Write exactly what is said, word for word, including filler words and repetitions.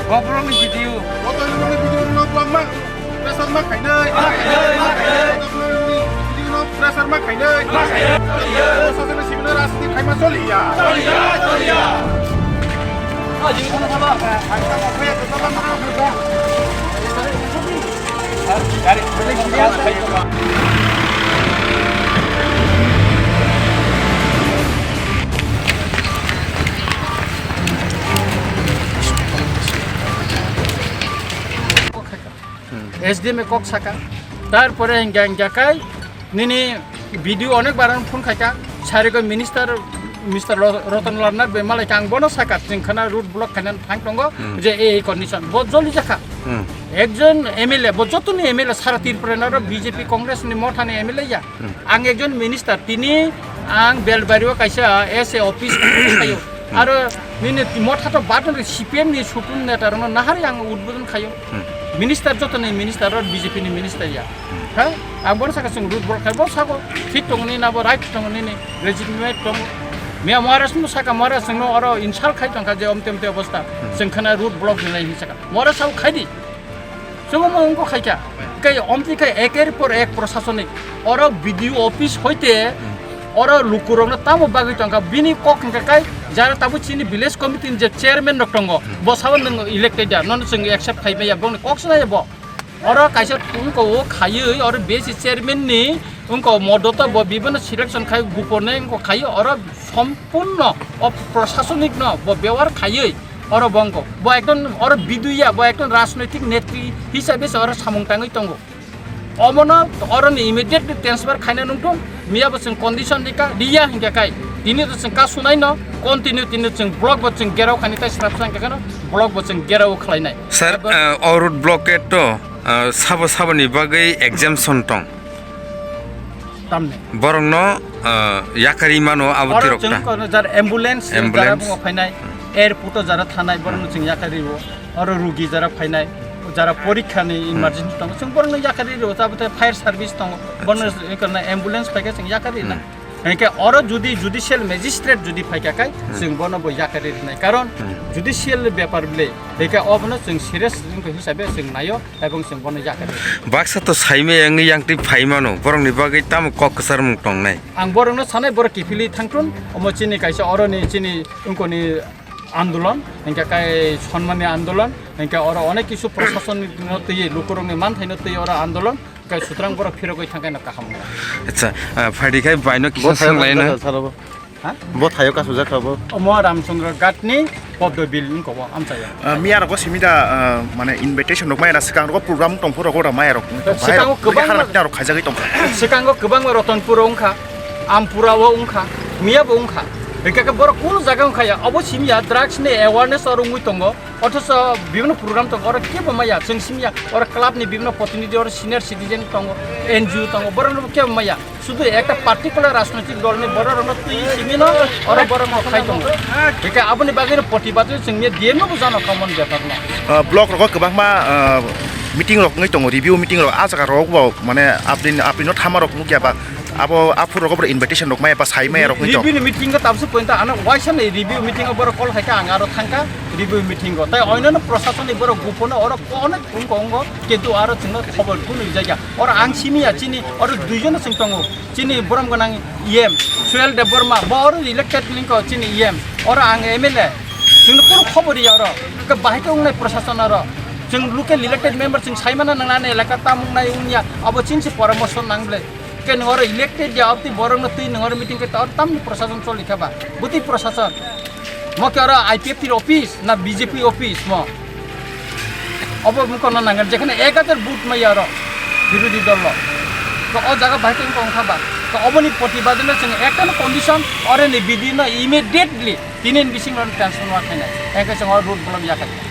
Bobrokni video. Bobrokni video no blog ma. Pressure ma khainai. Bobrokni video no pressure ma khainai. Sasana sibina rasti khaima choliya. S D M e kok saka. Tarpore hingga hingga kai nini video onek baran phone khaika. Sarigo minister, Mister Ro-, Roton Lalnar be malai kang bono saka, chwng khana road block khainan thang tongo, Hmm. je ei condition. Bo joli jakha. Hmm. Ekjon M L A, bo jotoni M L A sara Tripura naro B J P Congress ni mothani M L A ya. Hmm. Ang ekjon minister, tini ang Belbario kaisa S A office thayo. Hmm. Aro nini motha to badon C P M ni supun neta rono nahari ang udbodon khayo. Hmm. Minister jotoni minister ro B J P ni minister ya. Hmm. Ha? Ang bono saka chwng road block khai, bo sako thik tongoni na bo right tongoni ni legitimate tong. Miya Maharaj no saka Maharaj no oro insult khai tongkha je omte omte obostha. Hmm. Chwng khana road block ni lai hin saka. Maharaj sao khai di. Chwng mo ungko khaikha. Kai omti khai eker por ek prosasonik. Oro B D O office hoite oro lukurokno tamo bagwi tongkha. Bini kok hingka kai jara tabu chini village committee ni je chairman rok tongo. Bo sao nwng elected ya. Nono chwng accept khai maya. Bongni kok swnaya bo. Oro kaisa ungko o khaiwi oro B C chairman ni ungko modoto bo bibano selection khai gupone ungko khaiwi oro sompurno o prosasonik no bo bewar khaiwi oro bongko. Bo ekdom oro biduya, bo ekdom rajnoitik netri hisabe se oro samung tangwi tongo. Omono oro ni immediately transfer khaina nungthung, miya bo chwng condition rika, riya hingke kai. Tini to chwng kasunai no, continue tini chwng block bo chwng gerao khani tai srap sang khe no, block bo chwng gerao khlainai. Sir, Abo uh, o road blockade to, uh, sabo sabo ni bagwi exemption tong. Tamni. Borokno, uh, yakari mano abo Oro tirok chwng ta. Kono jar ambulance, Ambulance. Jara bungo phainai, airport o jara thanai, borokno chwng yakari o. Oro rugi jara phainai, jara porikha ni Hmm. emergency tongo, chwng borokno yakari o. Tabuk fire service tongo, bono Acha. Kono ambulance phaikha chwng yakari na. Hmm. Hingke oro judi judicial magistrate judi phaikha kai, Hmm. chwng bono bo yakari rwnai. Karon Hmm. judicial bepar bwle, hingke obono chwng serious wngkha hisabe chwng naio, ebong chwng bono yakari rwnai. Baksa to saimaya wngwi yangtwi phaimano, borokni bagwi tamo kok kwcharmung tongnai? Ang borokno sanai, borok kiphilwi thangthun, omo chini kaisa oroni chini wngkoni andolon, hingke kai sonmani andolon, hingke oro onek kisu prosason no twi, lukurokni manthai no twi oro andolon. Kai sutrang borok phirogwi thangkhe no kaham wngkha. Acha, ah, phaidi khai baino kisa Bo thayo swnglaino. Kasujak kha salo bo. Ha? Bo thayo kasujak kha bo. Omo Ramchandra Ghat ni Poddo Bill wngkha bo amchaya. Ah, miya rogo simi da, ah, mane invitation rok maya na swkang rogo program tongphuru rogo da maya rok. Swkango kwbangma harap na rok khaijagwi tongkha. Swkango kwbangma Ratanpur o wngkha, Ampura o wngkha, miya bo wngkha. Hingkhe borok kunu jaga wngkha ya, obo simi ya drugs ni awareness oro wngwi tongo. Othocho bibhinno program tongo, oro kebo maya, chwng simi ya, oro club ni bibhinno protinidhi, oro senior citizen tongo, N G O tongo, borok no kebo maya. Sudu ekta particular rajnoitik dol ni borok rok no twi simi no, oro borok no khai tongo. Hingke aboni bagwi no protibad chwng mia D M no bo jano kha mon bepar no. Ah, block rogo kwbangma, ah, meeting rok wngwi tongo, review meeting rok, ah jaga rok bo mane apni, apni no thama rok nukya ba, abo aphuru rogo bo invitation rok maya ba sai maya rok wngwi tongo. Review ni meeting o tabuk se point ano waisa ni review meeting o borok call khaikha, ang aro thangkha review meeting o. Tai oinano prosason ni borok buphano oro onek wngkha wngo, kintu aro chwngno khobor phunwi jakya. Oro ang simi ya chini, oro duijono chwng tongo. Chini borom gwnang E M, Suel Debbarma, bo oro elected ningkho chini E M. Oro ang M L A. Chwngno kunu khobor ya oro. Khe bahai khe wngnai prosason oro. Chwng local elected member chwng saimano nangnani elaka tam wngnai wngya. Abo chini se poramorso nang ble. Khe nwng oro elected ya, aboni borokno twi nwng oro meeting khe oro tamni prosason choli kha ba? Bwtwi prosason? Mo khe oro I P F T office na B J P office mo? Obo wngkha no nangani, jekhane ek hajar vote maya oro birodhi dol lo. To o jaga bai khe wngkha ba? To oboni protibad no chwng ekta no condition, oro ni bidi no immediately tini ni bising ron transfer ma khainai. Engkhe chwng oro road block ya khainai.